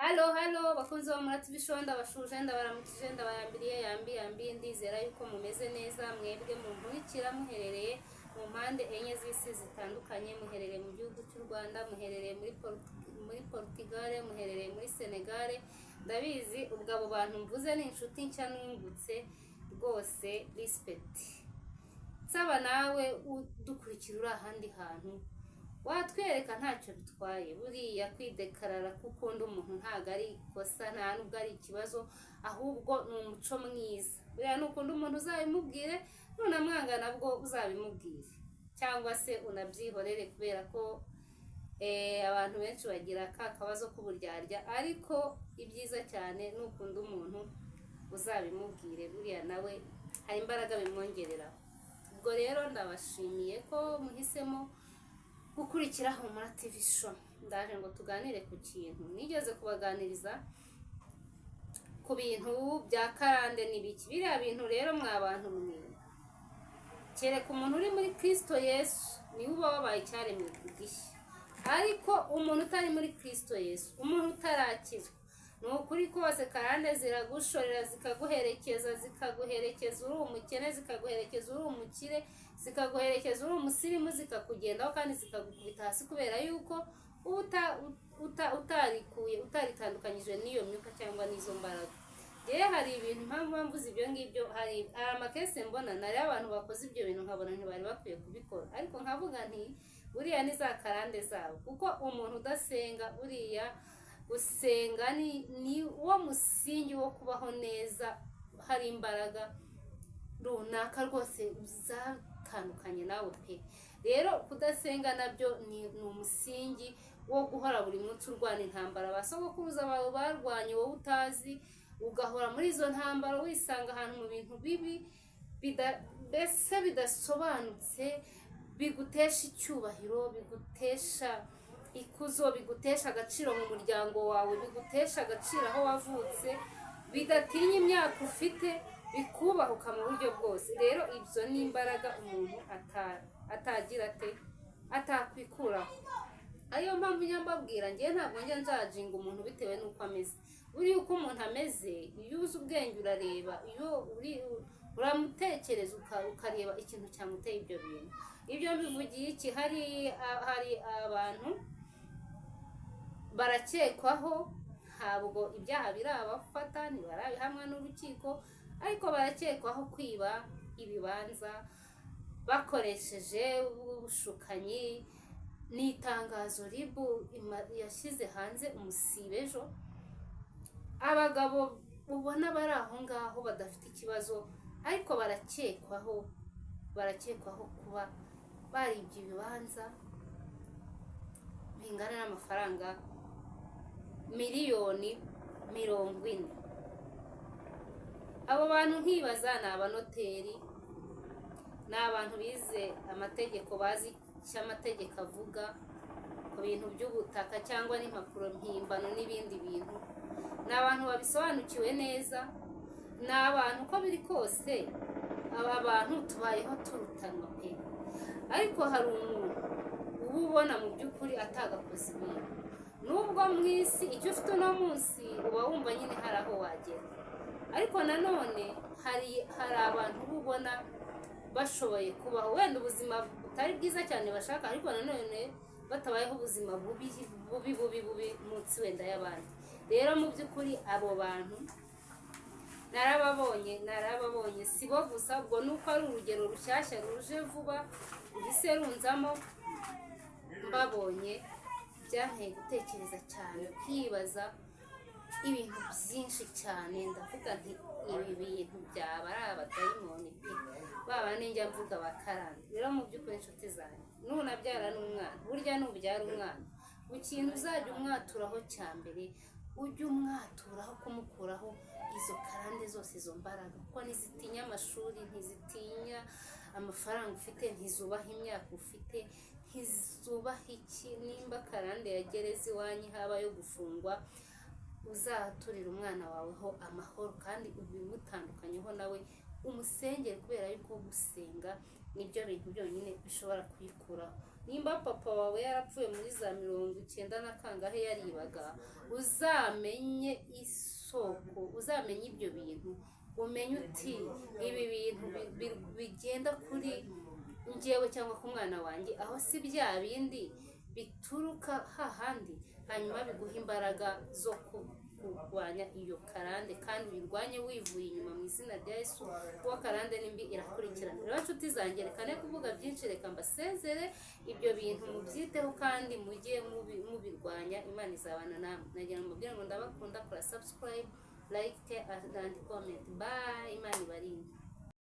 Hello, hello, bakunzi ba Mura TV Show, ndabashuje, ndabaramukije, ndabayambiriye yambi yambi. Ndizera yuko mumeze neza, mwebwe munkurikira muherereye mu mpande enye z'isi zitandukanye, muherereye mu gihugu cy'u Rwanda, muherereye muri Portugal, muherereye muri Senegal. Ndabizi, ubwo abo bantu mvuze ni inshuti nshya nungutse rwose, respect. Nsaba nawe udukurikira uri ahandi hantu watwereka, ntacyo bitwaye. Buriya kwidekarara ko ukunda umuntu ntabwo ari ikosa, nta nubwo ari ikibazo, ahubwo ni umuco mwiza. Buriya nukunda umuntu uzabimubwire, nunamwanga nabwo uzabimubwire, cyangwa se unabyihorere, kubera ko abantu benshi bagira ka kabazo k'uburyarya. Ariko ibyiza cyane, nukunda umuntu uzabimubwire, buriya nawe hari imbaraga bimwongerera. Ubwo rero ndabashimiye ko muhisemo gukurikira Humura TV Show. Ndaje ngo tuganire ku kintu nigeze kubaganiriza ku bintu bya karande n'ibiki. Biriya bintu rero, mwa bantu mwe, kereka umuntu uri muri Kristo Yesu, niwe uba wabaye icyaremwe gishya. Ariko umuntu utari muri Kristo Yesu, umuntu utarakizwa, ni ukuri kose karande ziragushorera, zikaguherekeza, zikaguherekeza uri umukene, zikaguherekeza uri umukire, zikaguherekeza uri umusirimu, zikakugendaho kandi zikagukubita hasi, kubera yuko uba utarikuye, utaritandukanyije n'iyo myuka cyangwa n'izo mbaraga. Rero hari ibintu, impamvu mvuze ibyo ngibyo, hari amakese mbona nari abantu bakoze ibyo bintu, nkabona ntibari bakwiye kubikora, ariko nkavuga nti buriya ni za karande zabo, kuko umuntu udasenga, buriya gusenga ni wo musingi wo kubaho neza. Hari imbaraga runaka rwose zatandukanye nawe pe. Rero kudasenga nabyo ni umusingi wo guhora buri munsi urwana intambara ba sogokuruza bawe barwanye wowe utazi, ugahora muri izo ntambara, wisanga ahantu mu bintu bibi, mbese bidasobanutse, bigutesha icyubahiro, bigutesha ikuzo, bigutesha agaciro mu muryango wawe, bigutesha agaciro aho wavutse, bidatinya imyaka ufite, bikubahuka mu buryo bwose. Rero ibyo ni imbaraga umuntu atagira ate, atakwikuraho. Ariyo mpamvu njya mbabwira, ngewe ntabwo njya njajinga umuntu bitewe n'uko ameze. Buriya uko umuntu ameze, iyo uzi ubwenge urareba, iyo uri uramutekereza, ukareba ikintu cyamuteye ibyo bintu. Ibyo mbivugiye iki? Hari abantu barakekwaho, ntabwo ibyaha birabafata, ntibarabihamwa n'urukiko, ariko barakekwaho kwiba ibibanza bakoresheje ubushukanyi. Ni itangazo RIB yashyize hanze umusibe ejo. Abagabo ubona bari aho ngaho badafite ikibazo, ariko barakekwaho kuba baribye ibibanza bingana n'amafaranga miliyoni 40. Abo bantu nkibaza, ni abanoteri, ni abantu bize amategeko, bazi icyo amategeko avuga ku bintu by'ubutaka cyangwa n'impapuro mpimbano n'ibindi bintu, ni abantu babisobanukiwe neza, ni abantu uko biri kose aba bantu tubayeho turutanwa pe. Ariko hari umuntu uba ubona mu by'ukuri atagakoze ibintu, nubwo mu isi icyo ufite uno munsi uba wumva nyine hari aho wagera, ariko nanone hari abantu uba ubona bashoboye kubaho wenda ubuzima butari bwiza cyane bashaka, ariko nanone batabayeho ubuzima bubi bubi bubi bubi munsi wenda y'abandi. Rero mu by'ukuri abo bantu narababonye, narababonye. Si bo gusa, ubwo ni uko ari urugero rushyashya ruje vuba ruhise runzamo. Mbabonye byanteye gutekereza cyane, kwibaza ibintu byinshi cyane. Ndavuga nti ibi bintu byaba ari abadayimoni pe, baba ninjya mvuga bakarande. Rero mu by'ukuri, inshuti zanjye, nunabyara n'umwana, burya nubyara umwana, mu kintu uzajya umwaturaho cya mbere, ujye umwaturaho kumukuraho izo karande zose, izo mbaraga, kuko ntizitinya amashuri, ntizitinya amafaranga ufite, ntizubaha imyaka ufite, ntizubaha iki. Nimba karande ya gereza iwanyu haba yo gufungwa, uzaturira umwana wawe ho amahoro kandi ubimutandukanyeho nawe, umusengere, kubera yuko gusenga nibyo bintu byonyine bishobora kuyikuraho. Nimba papa wawe yarapfuye muri za 90 na kangahe yaribaga, uzamenye isoko, uzamenye ibyo bintu, umenye uti ibi bintu bigenda kuri njyewe cyangwa ku mwana wanjye, aho si bya bindi bituruka hahandi? Hanyuma biguha imbaraga zo kurwanya iyo karande, kandi uyirwanye wivuye inyuma mu izina rya Yesu, kuko karande ni mbi, irakurikirana. Rero nshuti zanjye, reka ne kuvuga byinshi, reka mbasezere. Ibyo bintu mubyiteho kandi mujye mubirwanya, Imana izabana namwe. Nagira ngo mbabwire ngo ndabakunda. Kora subscribe, like and comment. Bye, Imana ibarinde.